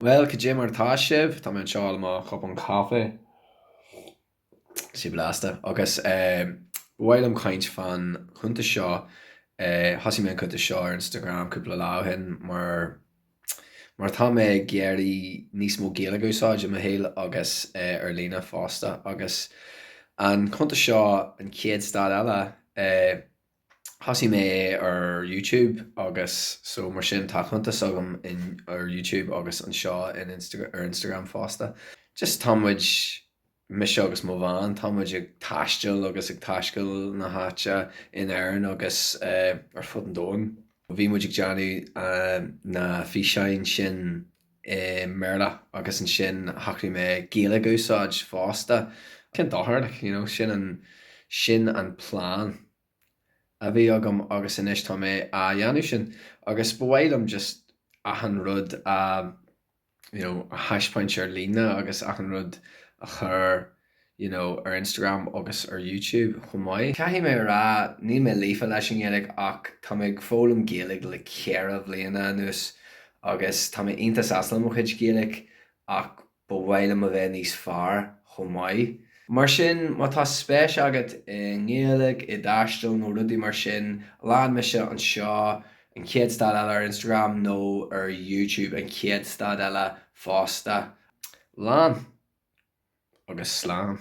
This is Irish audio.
Bhuel, cad é mar atá sibh? Tá mé anseo le mo chupán caife. Tá sé blasta. Agus ba mhaith liom caint fán chuntas seo. Thosaigh mé an cuntas seo ar Instagram cúpla lá ó shin mar mar tá mé ag iarraidh níos mó Gaeilge a úsáid i mo shaol agus ar líne fosta. Agus an cuntas seo, an chéad stad eile, Thosaigh mé é ar YouTube agus so mar sin tá cuntas agam in ar YouTube agus anseo in Insta ar Instagram fosta. Just tá muid, mise agus mo bhean, tá muid ag taisteal agus ag taisceal na háite in Éirinn agus ar fud an domhain. Bhí muid ag déanamh na físeáin sin i mBéarla agus ansin shocraigh mé Gaeilge a úsáid fosta. Cén dochar, like, you know, sin an, sin an plean a bhí agam agus anois tá mé á dhéanamh sin agus ba mhaith liom just achan rud a, you know, a thaispeáint ar líne agus achan rud a chur, you know, ar Instagram agus ar YouTube chomh maith. Caithfidh mé a rá, níl mé líofa leis an nGaeilge ach tá mé ag foghlaim Gaeilge le ceithre bhliana anuas agus tá mé iontach sásta le mo chuid Gaeilge ach ba mhaith liom a bheith níos fearr chomh maith. Mar sin, má tá spéis agat i nGaeilge, i dtaisteal nó rudaí mar sin, lean mise anseo, An Chéad Stad Eile ar Instagram nó ar YouTube, An Chéad Stad Eile fosta. Lean! Agus slán.